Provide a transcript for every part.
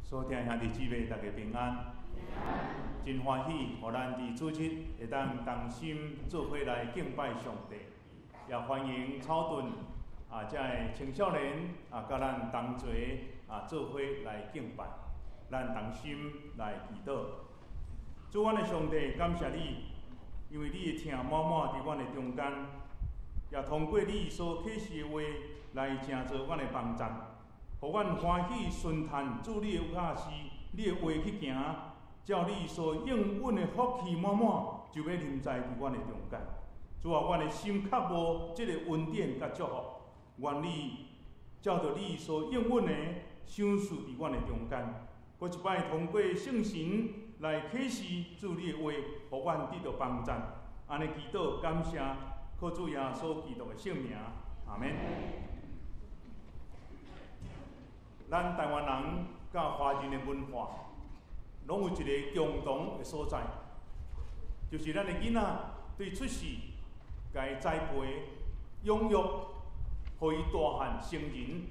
所聽兄弟姊妹，大家平安。真歡喜，予咱佇主日會當同心做伙來敬拜上帝，也歡迎草屯啊，遮的青少年啊，佮咱同齊啊做伙來敬拜，咱同心來祈禱。主，阮的上帝，感謝你，因為你的疼滿滿佇阮的中間，也通過你所啟示的話來成做阮的幫贊，予阮歡喜順趁主你的教示，你的話去行，照你所應允的福氣滿滿，就欲臨在佇阮的中間。主啊，阮的心渴慕這個恩典佮祝福，願你照著你所應允的賞賜佇阮的中間。閣一擺通過聖神來啟示主你的話，予阮得著幫贊。按呢祈禱感謝，靠主耶穌基督的聖名，阿們。咱台灣人佮華人的文化，攏有一个共同的所在，就是咱的囡仔對出世，共伊栽培、養育，予伊大漢成人，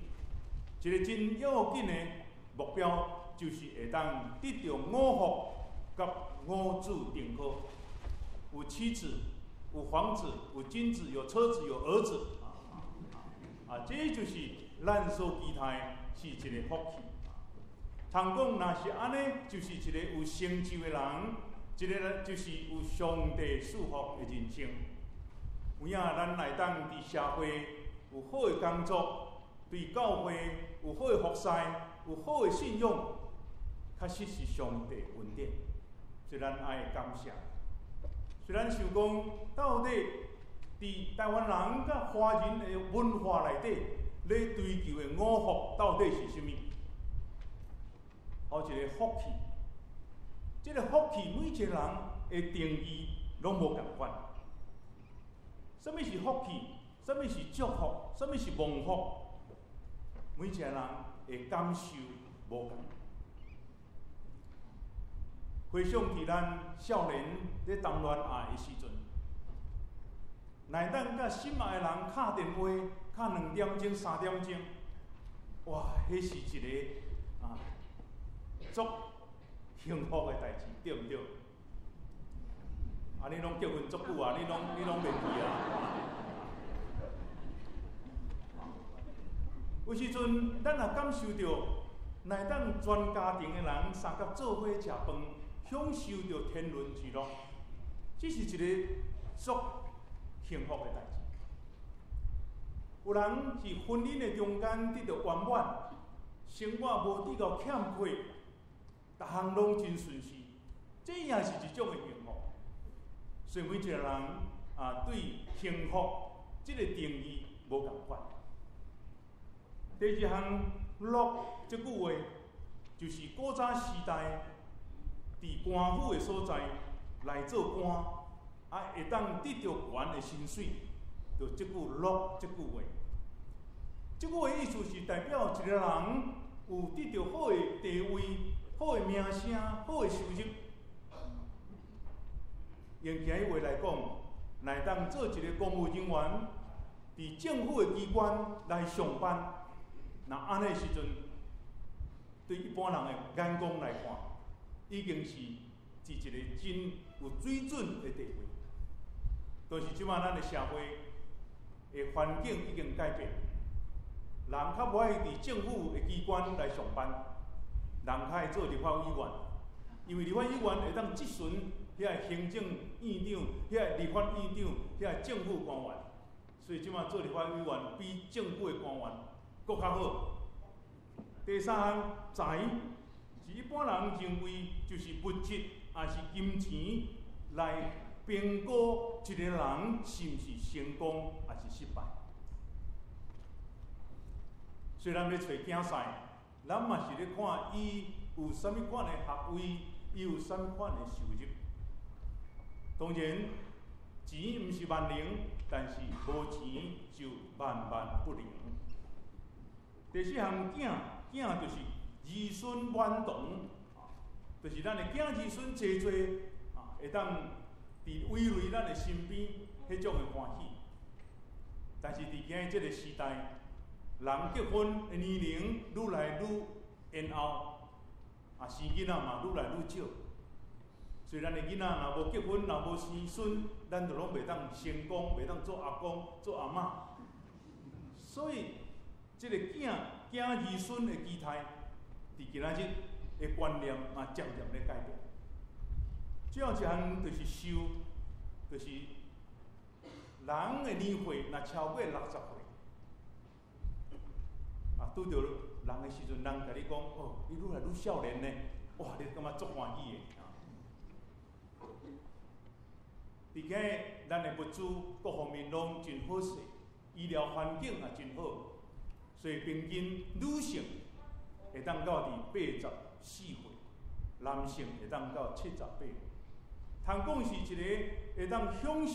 一个真要緊的目標，就是會當得著五福佮五子登科，有妻子、有房子、有金子、有車子、有兒子，啊，這就是咱所期待是一个福氣。通講，若是按呢，就是一個有成就的人，一个人就是有上帝賜福的人生。有影咱會當佇社會有好的工作，對教會有好的服侍，有好的信仰，確實是上帝恩典，所以咱愛感謝。雖然想講，到底佇台灣人佮華人的文化內底，咧追求的五福到底是啥物？好一个福氣，這个福氣每一個人的定義攏無仝款。啥物是福氣？啥物是祝福？啥物是蒙福？每一個人的感受無仝。回想佇咱少年咧談戀愛的時陣，若會當佮心愛的人敲電話，敲2點鐘、3點鐘，哇，彼是一个啊足幸福的代誌，對毋對？啊，你攏結婚足久啊，你攏袂記啊？有時陣，咱若感受著，若會當全家庭的人相佮做伙食飯，享受著天倫之樂，這是一个足幸福的代誌。有人是婚姻的中間得著圓滿，生活無得著欠缺，逐項攏真順遂，這也是一種的幸福。所以每一個人啊，對幸福這个定義無仝款。第二項樂這句話，就是古早時代佇官府的所在來做官，啊，會當得著懸的薪水，就這句樂這句話。這句話意思是代表一個人有得著好的地位、好的名聲、好的收入。用今日話來講，若會當做一个公務人員，佇政府的機關來上班，若按呢時陣，對一般人的眼光來看，已經是一个真有水準的地位。但是這馬咱的社會的環境已經改變，人較無愛佇政府的機關來上班，人較愛做立法委員，因為立法委員會當質詢遐個行政院長、遐個立法院長、遐個政府官員，所以這馬做立法委員比政府的官員閣較好。第三項財，是一般人認為就是物質，抑是金錢來評估一個人是毋是成功，抑是失敗。雖然欲揣囝婿，咱嘛是咧看伊有啥物款的學位，伊有啥物款的收入。當然，錢毋是萬能，但是無錢就萬萬不能。第四項，囝，囝就是兒孫滿堂，就是咱的囝兒孫濟濟，啊，會當佇圍圍咱的身邊，彼種的歡喜。但是佇今日這个時代，人結婚的年齡愈來愈延後，啊，生囡仔嘛愈來愈少。所以咱的囡仔若無結婚，若無生孫，咱就攏袂當成功，袂當做阿公、做阿嬤。所以，這个囝囝兒孫的期待，佇今仔日的觀念嘛，漸漸咧改變。最後一項就是壽，就是人的年歲若超過60歲，啊，拄著人的時陣，人共你講，哦，你愈來愈少年呢，哇，你感覺足歡喜的。佇今咱的物資各方面攏真好勢，醫療環境也真好，所以平均女性會當到佇84歲，男性會當到78歲。通講是一個會當享受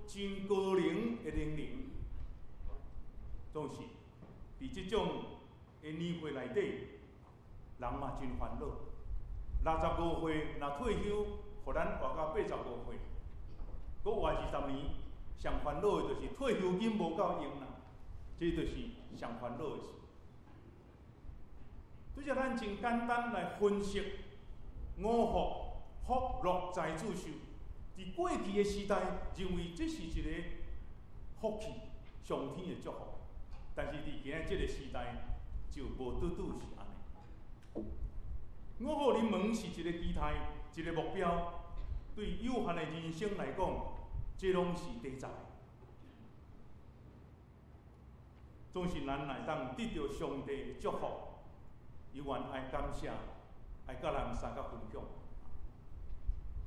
真高齡的年齡，總是佇這種的年歲內底，人嘛真煩惱。65歲若退休，予咱活到85歲，閣活20年，上煩惱的就是退休金無夠用啦，這就是上煩惱的事。對這咱真簡單來分析五福福祿財子壽，佇過去的時代，認為這是一個福氣，上天的祝福。但是佇今仔這個時代，就無拄拄是按呢。五福臨門是一個期待，一個目標，對有限的人生來講，這攏是短暫的。總是咱會當得著上帝的祝福，猶原愛感謝，愛佮人相佮分享。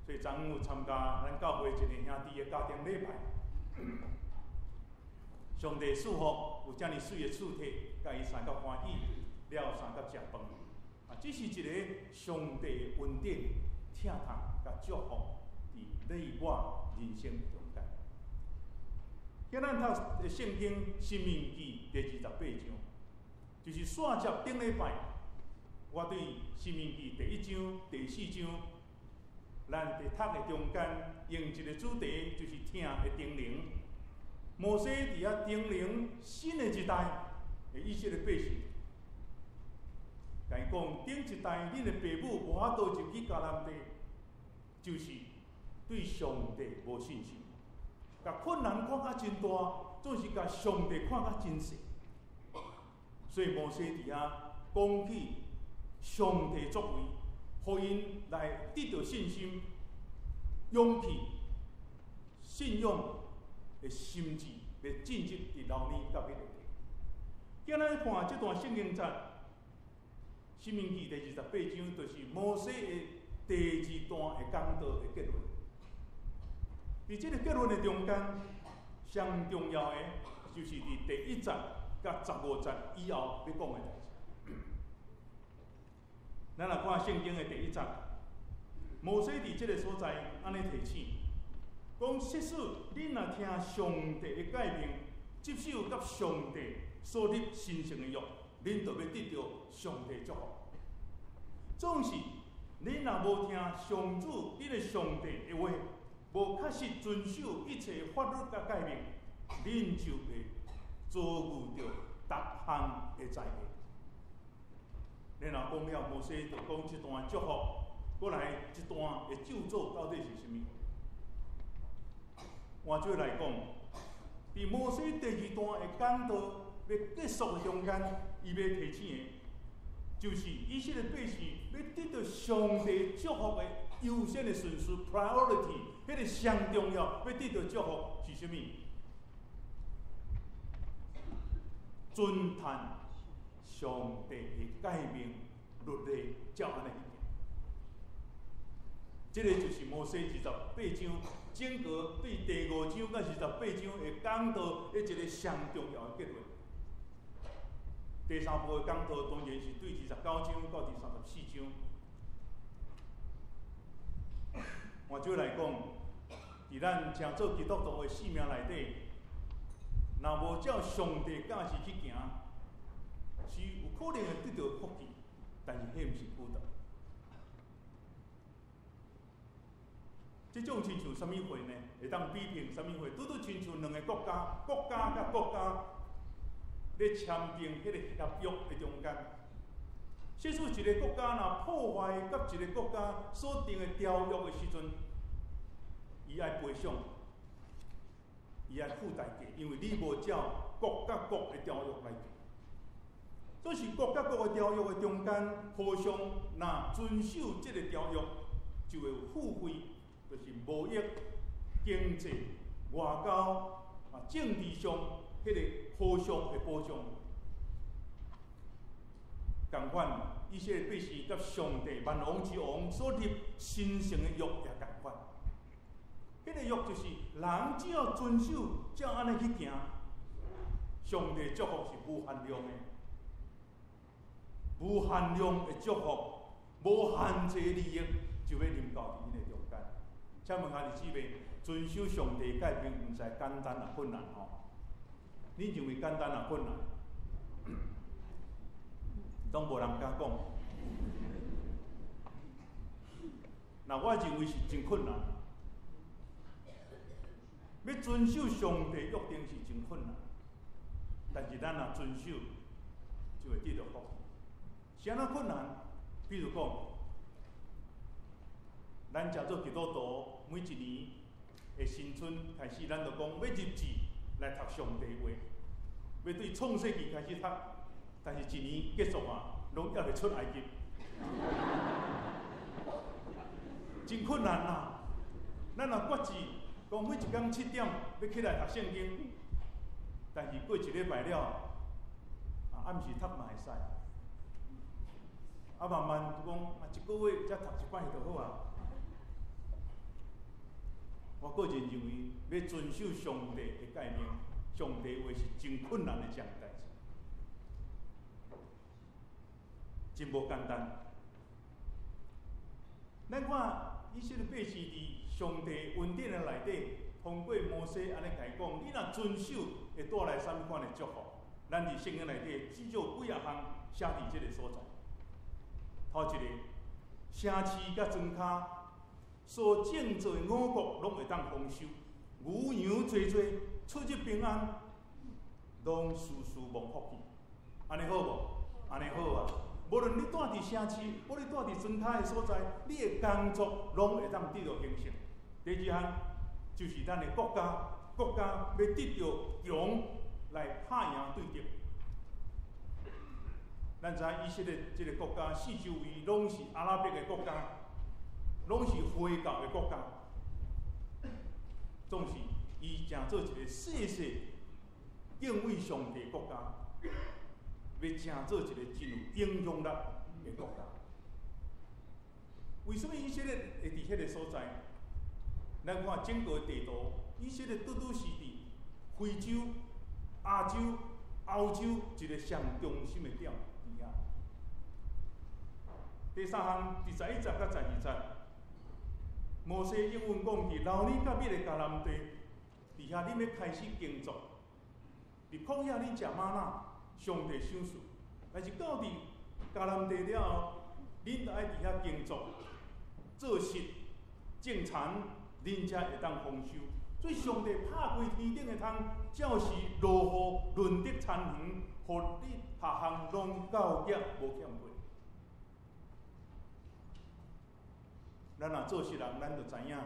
所以昨昏有參加咱教會一個兄弟的家庭禮拜，上帝賜福有遮爾媠的厝體，共伊相佮歡喜，了相佮食飯。啊，這是一個上帝的恩典、疼痛佮祝福，佇你我人生中間。今咱讀的聖經《申命記》第28章，就是煞接頂禮拜，我對《申命記》第一章、第四章，咱佇讀的中間，用一個主題，就是疼的叮嚀。摩西佇遐叮嚀新的一代的以色列百姓，共伊講，頂一代恁的爸母無法度入去迦南地，就是對上帝無信心，共困難看甲真大，總是共上帝看甲真細。所以摩西佇遐講起上帝作為，予𪜶來得著信心、勇氣、信仰的心志，欲進入佇流奶佮蜜的地。今咱看這段聖經節，《申命記》第28章，就是摩西的第二段的講道的結論。佇這個結論的中間，上重要的就是佇第一節佮15節以後欲講的代誌。咱來看聖經的第一節，摩西佇這個所在按呢提醒，講設使恁若聽上帝的誡命，執守佮上帝所立神聖的約，恁就欲得著上帝祝福。總是恁若無聽上主恁的上帝的話，無確實遵守一切法律佮誡命，恁就會遭遇著逐項的災禍。然後講了，摩西就講這段祝福，過來這段的咒詛到底是啥物？換做來講，佇摩西第二段的講道欲結束的中間，伊欲提醒的，就是以色列百姓欲得著上帝祝福的優先的順序（priority），彼個上重要，欲得著祝福是啥物？遵趁上帝的誡命律例，照按呢去行。這個就是摩西28章整個對第五章到28章的講道的一個上重要的結論。第三部的講道當然是對29章到第34章。換做來講，佇咱成做基督徒的生命內底，若無照上帝教示去行，是有可能會得著福氣，但是彼毋是主導。這種親像啥物貨呢？會當比拼啥物貨？拄拄親像兩个國家，國家佮國家咧簽訂彼个協約的中間，假使一个國家若破壞佮一个國家所訂的條約的時陣，伊愛賠償，伊愛付代價，因為你無照國佮國的條約來做。這是國佮國的條約的中間，互相若遵守這个條約，就會有付費，就是貿易、經濟、外交啊、政治上彼個互相的保障。仝款，以色列百姓佮上帝萬王之王所立神聖的約也仝款。彼個約就是人只要遵守，照按呢去行，上帝祝福是無限量的，無限量的祝福，無限制利益，就欲臨到佇𪜶的中間。請問兄弟姊妹，遵守上帝誡命，毋知簡單抑困難吼？你認為簡單抑困難？攏無人敢講。那我認為是真困難。欲遵守上帝約定是真困難，但是咱若遵守，就會得著福。是按怎困難？比如講，咱誠做基督徒，每一年的新春開始，咱就講欲入志來讀上帝話，欲對創世記開始讀，但是一年結束啊，攏猶未出埃及，真困難啊！咱若決志講每一工7點欲起來讀聖經，但是過一禮拜了，啊，暗時讀嘛會使，啊，慢慢就講啊，一個月才讀一擺就好啊。我個人認為，欲遵守上帝的誡命，上帝話是真困難的一項代誌，真無簡單。咱看以色列百姓佇上帝恩典的內底，通過摩西按呢共伊講：你若遵守，會帶來啥物款的祝福？咱佇聖經內底至少幾仔項寫佇這个所在。頭一个，城市佮莊跤所種植的五穀攏會當豐收，牛羊濟濟，出入平安，攏事事蒙福氣。按呢好無？按呢好啊！無論你蹛佇城市，無論你蹛佇莊跤的所在，你的工作攏會當得著興盛。第二項就是咱的國家，國家欲得著強來拍贏對敵。咱知影以色列這个國家四周圍攏是阿拉伯的國家，攏是回教的國家，總是伊成做一个細細敬畏上帝國家，欲成做一个真有影響力的國家。為啥物以色列會佇彼个所在？咱看整個地圖，以色列拄拄是佇非洲、亞洲、歐洲一个上中心的點佇遐。第三項，佇11節佮12節，摩西應允講，佇流奶佮蜜的迦南地，佇遐恁欲開始耕作，佇曠野恁食嗎哪，上帝賞賜。但是到佇迦南地了後，恁著愛佇遐耕作、做實、種田，恁才會當豐收。所以上帝拍開天頂的窗，照時落雨，潤澤田園，予你逐項攏夠額無欠缺。咱若做穡人，咱就知影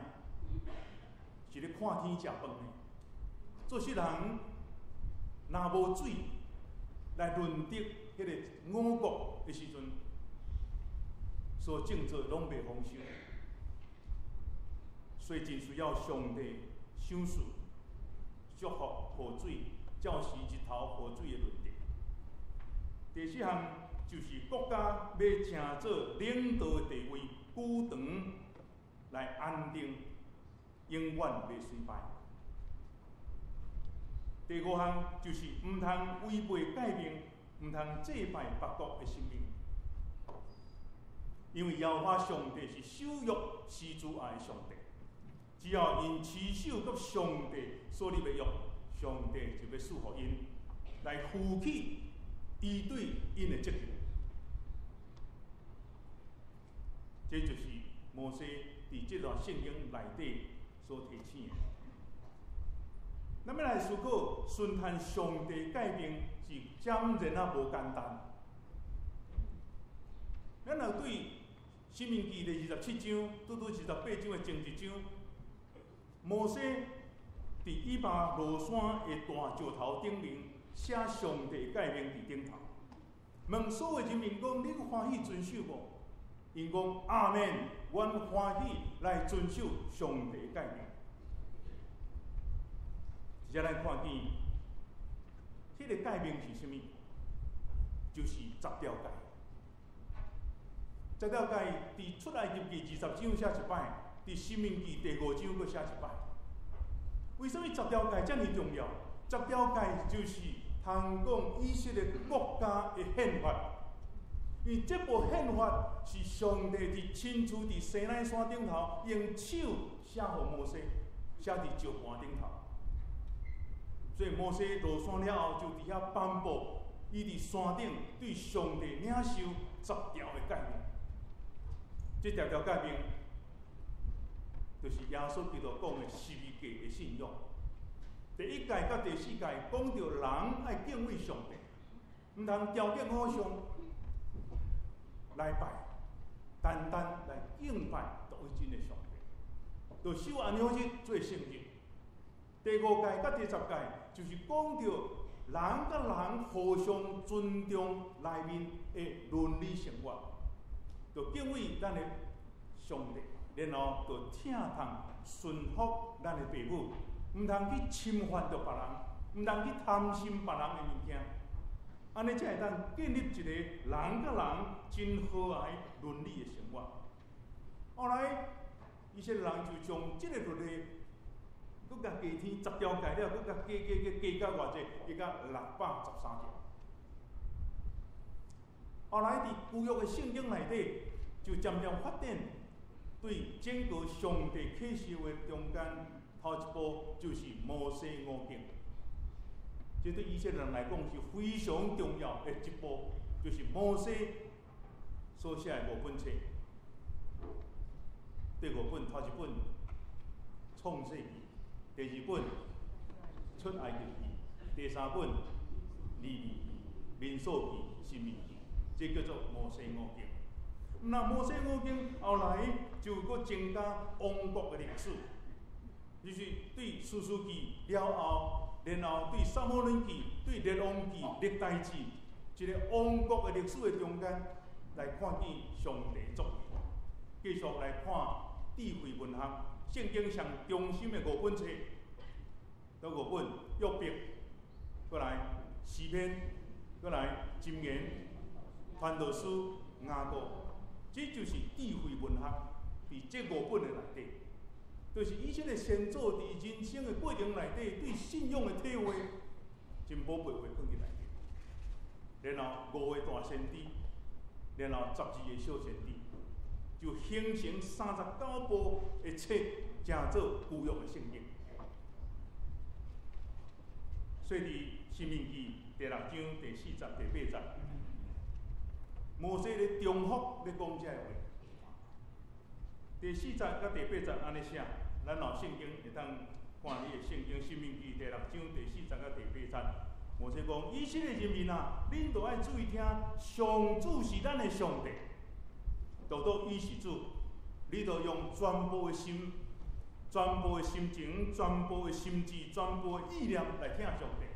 是咧看天食飯的。做穡人若無水來潤澤彼个五穀的時陣，所種植攏袂豐收。所以真需要上帝賞賜、祝福、雨水，照時日頭雨水的潤澤。第四項就是國家欲成做領導的地位，久長來安定，永遠袂衰敗。第五項就是毋通違背誡命，毋通祭拜別國的神明，因為耶和華上帝是守約施慈愛的上帝，只要𪜶持守佮上帝所立的約，上帝就欲賜予𪜶來負起伊對𪜶的責任。這就是摩西佇這段聖經內底所提醒的。咱欲來思考，順從上帝誡命是怎然仔無簡單。申命記第27章，拄拄28章的前一章，摩西佇以巴羅山的大石頭頂面寫上帝誡命佇頂頭，問所有人民講：恁歡喜遵守無？𪜶講阿門，阮歡喜來遵守上帝誡命。這咱看見，彼個誡命是啥物？就是十條誡。十條誡佇出埃及記20章寫一擺，佇申命記第五章閣寫一擺。為啥物十條誡遮爾重要？十條誡就是通講以色列國家的憲法。因為這部憲法是上帝佇親自佇西奈山頂頭用手寫予摩西，寫佇石盤頂頭。所以摩西落山了後，就佇遐頒布，伊佇山頂對上帝領受十條的誡命。這十條誡命，就是耶穌基督講的十字架的信仰。第一誡佮第四誡講著人愛敬畏上帝，毋通雕刻偶像來拜，單單來敬拜獨一真的上帝。就守安息日做聖日。第五誡佮第十誡就是講著人佮人互相尊重內面的倫理生活，就敬畏咱的上帝，然後就疼痛順服咱的父母，毋通去侵犯著別人，毋通去貪心別人的物件，按呢才會當建立一個人佮人真和諧倫理的生活。後來，以色列人就將這個律例，閣共加添十條誡了，閣共加加加加到偌濟，加到613條。後來佇舊約的聖經內底，就漸漸發展對整個上帝啟示話中間，頭一部就是摩西五經。這對以色列人來講是非常重要的一部，就是摩西所寫的五本冊。第五本頭一本創世記，第二本出埃及記，第三本利未記、民數記、申命記，這叫做摩西五經。那摩西五經後來就閣增加王國的歷史，就是對士師記了後，然後對撒母耳記、對列王紀、歷代志，這個王國的歷史的中間來看見上帝作為。繼續來看智慧文學，聖經上中心的五本冊，佗五本約伯，閣來詩篇，閣來箴言、傳道書、雅歌，這就是智慧文學佇這五本的內底，就是以色列先祖佇人生的過程內底對信仰的體會，真寶貝話放佇內底。然後五個大先知，然後12個小先知，就形成39部的冊，成做舊約的聖經。所以佇申命記第六章第四節、第八節，摩西咧重複咧講這个話。第四節佮第八節按呢寫，咱若聖經會當看你的聖經申命記第六章第四節佮第八節。摩西講：以色列人民啊，恁著愛注意聽，上主是咱的上帝，獨獨伊是主，你著用全部的心、全部的心情、全部的心志、全部的意念來疼上帝。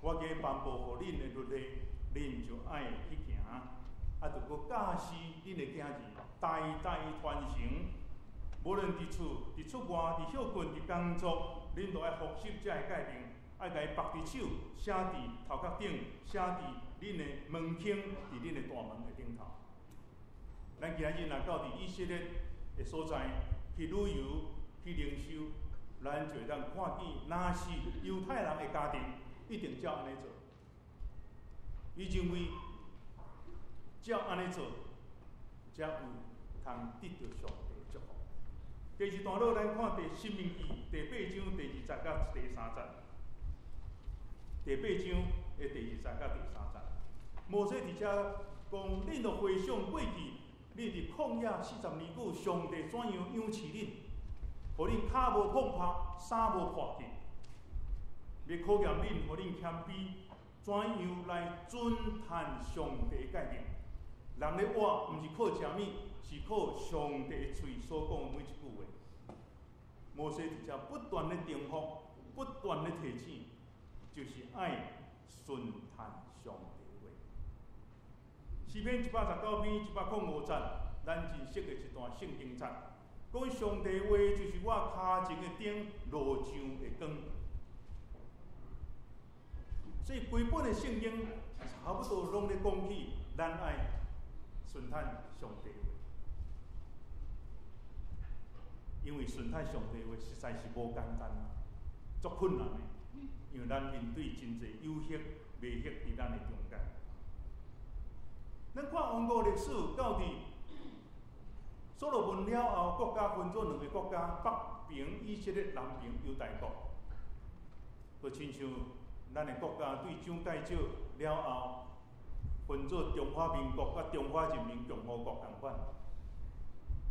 我今頒布予恁的律例，恁就愛去行，啊，著閣教示恁的囝兒，代代傳承。無論佇厝、佇出外、佇歇睏、佇工作，恁都愛複習這个誡命，愛共伊縛佇手，寫佇頭殼頂，寫佇恁的門框，佇恁的大門的頂頭。咱今日若到佇以色列的所在去旅遊、去靈修，咱就會當看見，若是猶太人的家庭，一定照按呢做。伊認為照按呢做，才有通得著上帝祝福。第二段落，咱看第申命記第八章第二節佮第三節。第八章的第二節佮第三節，摩西佇遮講：恁著回想過去，恁佇曠野40年久，上帝怎樣養飼恁，予恁跤無碰破，衫無破去，欲考驗恁，予恁謙卑，怎樣來遵行上帝誡命，人咧活，毋是靠食物，是靠上帝的喙所講的每一句話。摩西佇遮不斷咧重複，不斷咧提醒，就是愛順趁上帝話。詩篇119篇105節，咱真熟的一段聖經節，講上帝話就是我跤前的燈，路上的光。所以規本的聖經差不多攏咧講起，咱愛順趁上帝話，因為順趁上帝話實在是無簡單，足困難的，因為咱面對真濟誘惑、迷惑佇咱的中間。咱看王國歷史到佇所羅門了後，國家分做兩个國家：北邊以色列，南邊猶大國。就親像咱的國家對蔣介石了後，分做中華民國佮中華人民共和國仝款。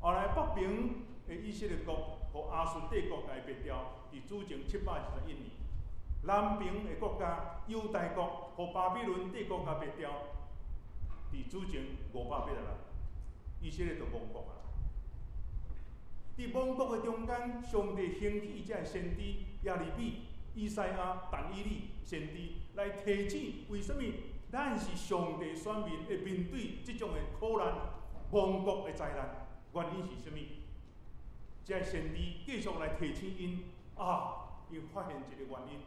後來北邊的以色列國，予亞述帝國共伊滅掉，佇主前721年。南邊的國家猶大國，予巴比倫帝國共滅掉，佇主前586，以色列就亡國啊！佇亡國的中間，上帝興起這个先知耶利米、以賽亞、但以理先知來提醒，為啥物咱是上帝選民會面對這種的苦難、亡國的災難？原因是啥物？這个先知繼續來提醒𪜶啊，𪜶發現一個原因，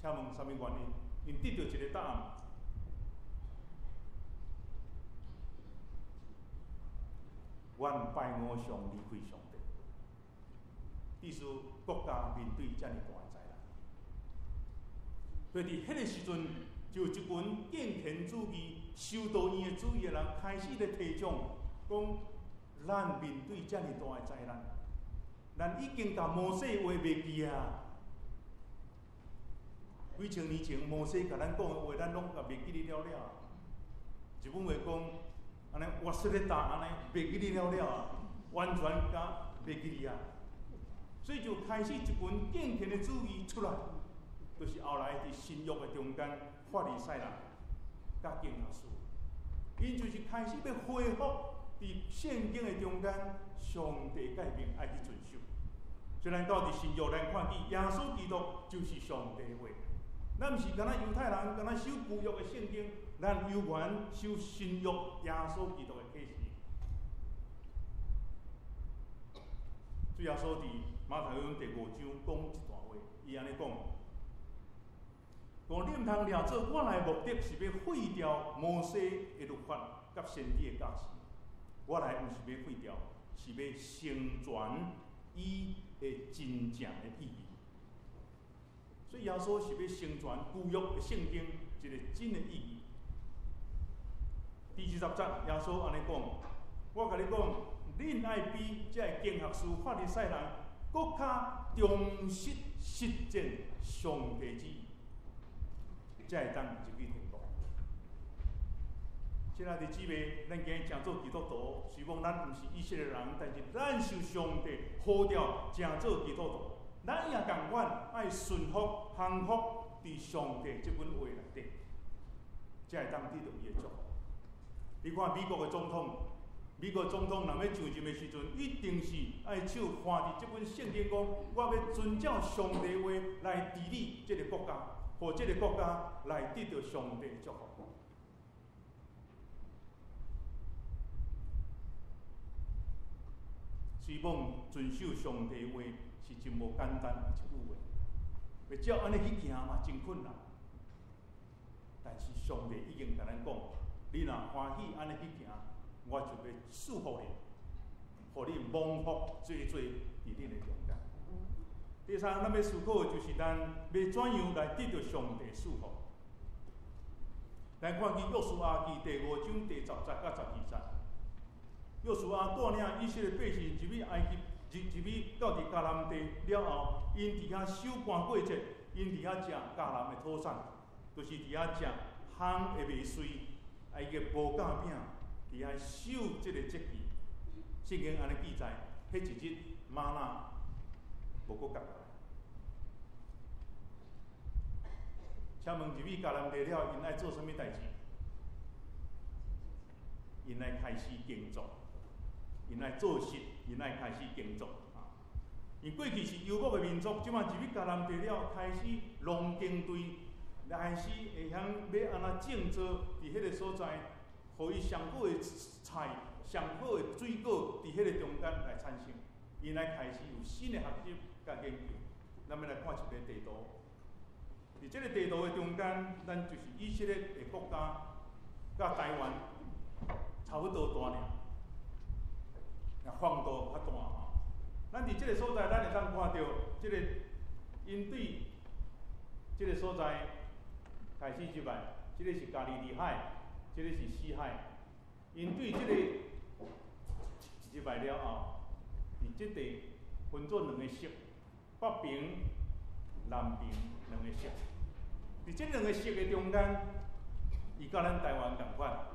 請問啥物原因？𪜶得著一個答案。阮拜偶像，離開上帝，致使國家面對遮爾大的災難。所以佇彼个時陣，就有一群敬虔主義、修道院的主義的人開始咧提倡，講咱面對遮爾大的災難，咱已經共摩西話袂記啊。幾千年前摩西共咱講的話，咱攏共袂記得了了。日本話講，按呢忘れた，按呢袂記得了了啊，完全共袂記得啊。所以就開始一群敬虔的主義出來，就是後來佇新約的中間，法利賽人佮經學士，𪜶就是開始欲恢復佇聖經的中間，上帝誡命愛去遵守。雖然到佇新約，咱看見耶穌基督就是上帝話。咱毋是干焦猶太人，干焦守舊約的聖經，咱有緣守新約耶穌基督的啟示。主耶穌佇馬太福音第五章講一段話，伊按呢講：講你毋通掠做我來目的是欲廢掉摩西的律法佮先知的教示。我來毋是欲廢掉，是欲成全伊的真正的意義。所以耶穌是欲成全舊約的聖經一個真的意義。第20節，耶穌按呢講：我共你講，恁愛比這个經學士法利賽人閣較忠實實踐上帝旨意，才會當入去天國。親愛的姊妹，咱今日成做基督徒，雖講咱毋是以色列人，但是咱受上帝呼召成做基督徒，咱也仝款愛順服、降服佇上帝這本話內底，才會當得著伊的祝福。你看美國的總統，美國總統若欲上任的時陣，一定是愛手看佇這本聖經講，我欲遵照上帝話來治理這个國家，予這个國家來得著上帝的祝福。雖講遵守上帝話是真無簡單的一句話，欲照按呢去行嘛，真困難。但是上帝已經共咱講，你若歡喜按呢去行，我就欲賜福你，予你蒙福濟濟佇恁的中間。第三，咱欲思考的就是咱欲怎樣來得著上帝賜福。咱看見約書亞記第五章第10節佮12節。約書亞帶領以色列百姓入去埃及，入去到佇迦南地了後，𪜶佇遐守寒過節，𪜶佇遐食迦南的土產，就是佇遐食烘的麥穗，啊伊个無酵餅，佇遐守這个節期。聖經按呢記載，彼一日嗎哪無閣降落來。請問入去迦南地了，𪜶愛做啥物代誌？ 𪜶來開始耕作，𪜶來做實，𪜶來開始耕作。𪜶過去是游牧的民族，這擺入去迦南地了，開始農耕隊，開始會曉欲按怎種作，佇彼個所在，予伊上好的菜、上好的水果，佇彼個中間來產生。𪜶來開始有新的學習佮研究。咱欲來看一个地圖，佇這个地圖的中間，咱就是以色列的國家，佮台灣差不多大爾，寬度較大吼。咱佇這个所在，咱會當看著這个𪜶對這个所在開始入來，這个是加利利海，這个是死海。𪜶對這个入來了後，佇這地分做兩个色，北爿、南爿兩个色。佇這兩个色的中間，伊佮咱台灣仝款，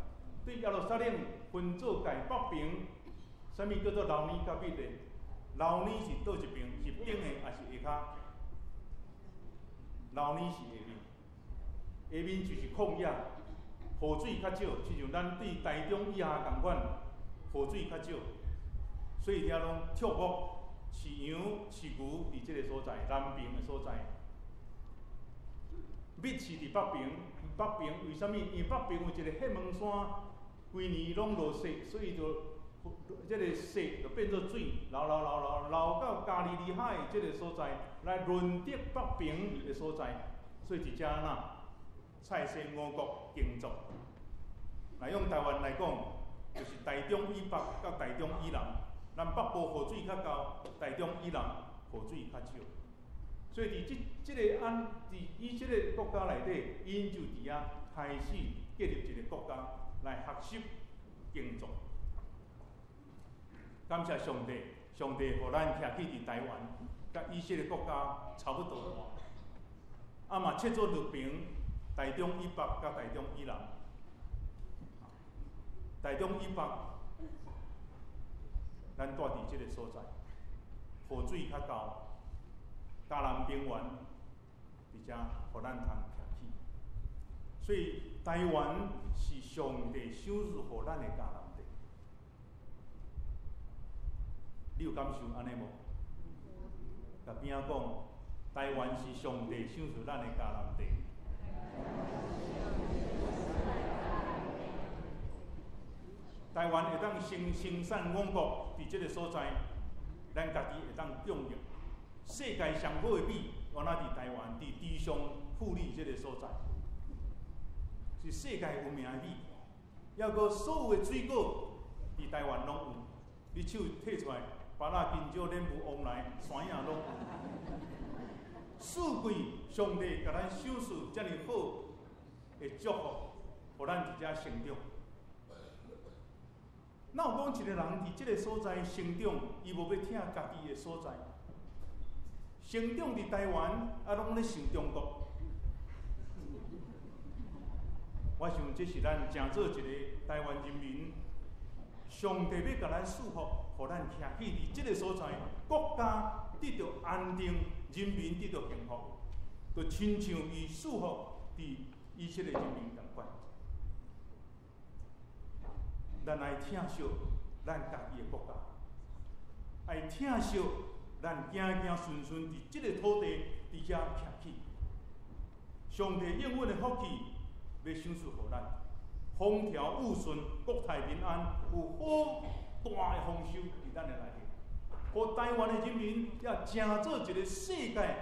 對耶路撒冷分做蓋北爿，啥物叫做流奶佮蜜的？流奶是佗一爿？是頂的抑是下跤？流奶是下面，下面就是曠野，雨水較少，親像咱對台中以下仝款，雨水較少，所以遐攏畜牧、飼羊、飼牛，佇這个所在，南爿的所在。蜜是佇北爿，北爿為啥物？因為北爿有一个黑門山，規年攏落雪，所以就這个雪就變做水，流流流流流到加利利海這个所在，來潤澤北爿的所在。所以佇遮按怎菜蔬五穀耕作。若用台灣來講，就是台中以北佮台中以南，咱北部雨水較夠，台中以南雨水較少。所以佇這這个按佇以色列國家內底，𪜶就佇遐開始建立一个國家來學習耕作。感謝上帝，上帝予咱徛起佇台灣，佮以色列國家差不多大，啊嘛切做兩爿，台中以北佮台中以南。台中以北，咱住佇這个所在，雨水較夠，嘉南平原佇遮予咱通徛起。所以台灣是上帝賞賜予咱的迦南地。你有感受按呢無？共邊仔講，台灣是上帝賞賜咱的迦南地。台灣會當生生產五穀，佇這个所在，咱家己會當供應。世界上好的米，原來佇台灣，佇池上富里這个所在，是世界有名的米。抑閣所有的水果，佇台灣攏有。你手提出來，芭樂、香蕉、蓮霧、黃梨、山野攏有。四季，上帝共咱賞賜遮爾好的祝福，予咱佇遮成長。哪有講一个人佇這个所在成長，伊無欲疼家己的所在？成長佇台灣，啊，攏咧想中國。我想這是咱誠做一个台灣人民，上帝欲共咱賜福，予咱徛起佇這个所在，國家得著安定，人民得著幸福，就親像伊賜福佇以色列人民仝款。咱愛疼惜咱家己的國家，愛疼惜咱行行順順佇這个土地佇遮徛起。上帝應允的福氣欲賞賜予咱，風調雨順，國泰民安，有好大的豐收佇咱的內底。予台灣的人民也成做一个世界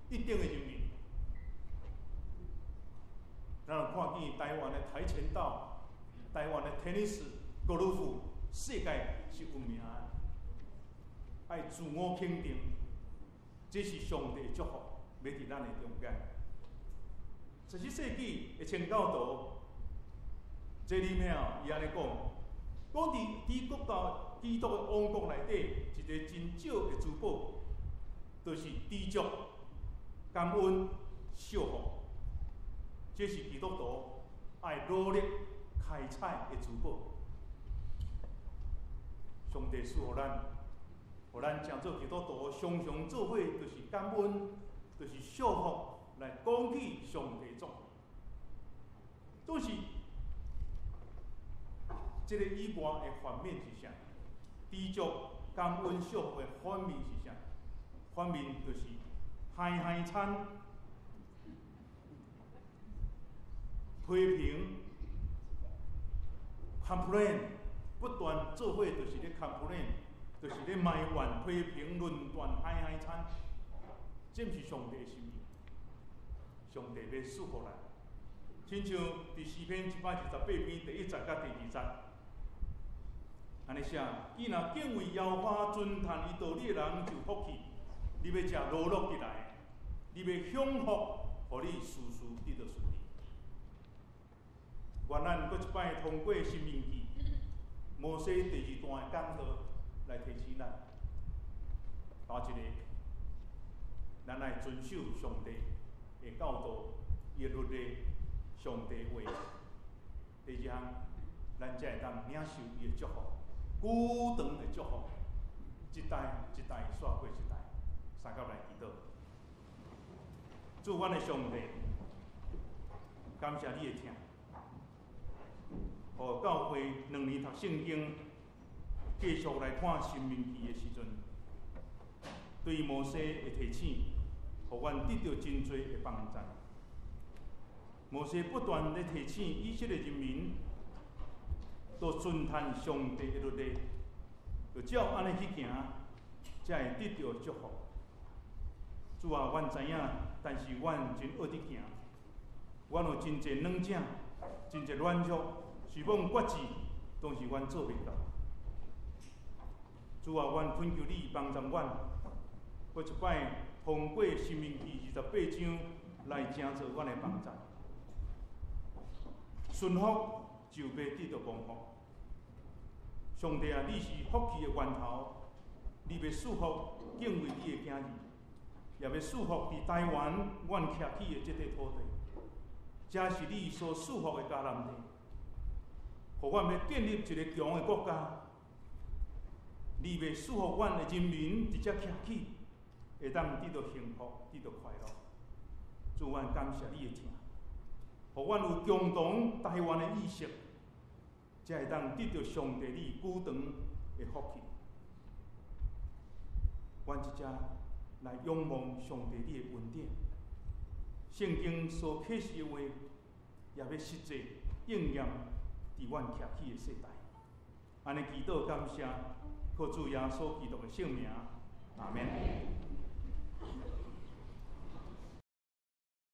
一等的人民。咱有看見台灣的跆拳道、台灣的 tennis、高爾夫，世界是有名的。愛自我肯定，這是上帝的祝福，欲佇咱的中間。17世紀的清教徒這裡面啊，伊按呢講，講佇基督的王國內底，一个真少的珠寶，就是知足、感恩、惜福。這是基督徒愛努力開採的珠寶。上帝賜予咱，予咱成做基督徒，常常做伙就是感恩，就是惜福，來講起上帝作。總是這个以外的反面是啥？知足感恩惜福的反面是啥？反面就是嗨嗨餐、批評、complain，不斷做伙就是咧 complain，就是咧埋怨、批評、論斷、嗨嗨餐，這毋是上帝的心意。上帝欲賜福咱，親像佇詩篇128篇第一節佮第二節，按呢寫：彼若敬畏耶和華、遵行伊道理的人就有福氣，你欲食勞碌得來，你欲享福，予你事事得著順利。願咱閣一擺通過申命記，摩西第二段的講道來提醒咱，頭一個，咱愛遵守上帝的教導，伊的律例，上帝話。第二項，咱才會當領受伊的祝福，久長的祝福，一代一代煞過一代，相佮來祈禱。主，阮的上帝，感謝你的疼，予教會2年讀聖經，繼續來看申命記的時陣，對摩西的提醒，予阮得著真濟的幫助。摩西不斷咧提醒以色列人民，都遵行上帝的律例，就照按呢去行，才會得著祝福。主啊，阮知影，但是阮真惡得行，阮有真濟軟正，真濟軟弱，想欲決志，但是阮做袂到。主啊，阮懇求你幫助阮，閣一擺通過申命記28章來成做阮的幫助。順服就欲得著蒙福。上帝啊，你是福氣的源頭，你欲賜福敬畏你的囝兒，也欲賜福佇台灣阮徛起的這塊土地，這是你所賜福的迦南地，予阮欲建立一个強的國家。你欲賜福阮的人民佇遮徛起，會當得著幸福，得著快樂。主，阮感謝你的疼，予阮有共同台灣的意識，才會當得著上帝你久長的福氣。阮這遮來仰望上帝你的恩典，聖經所啟示的話，也欲實際應驗佇阮徛起的世代。按呢祈禱感謝，靠主耶穌基督的聖名，阿們。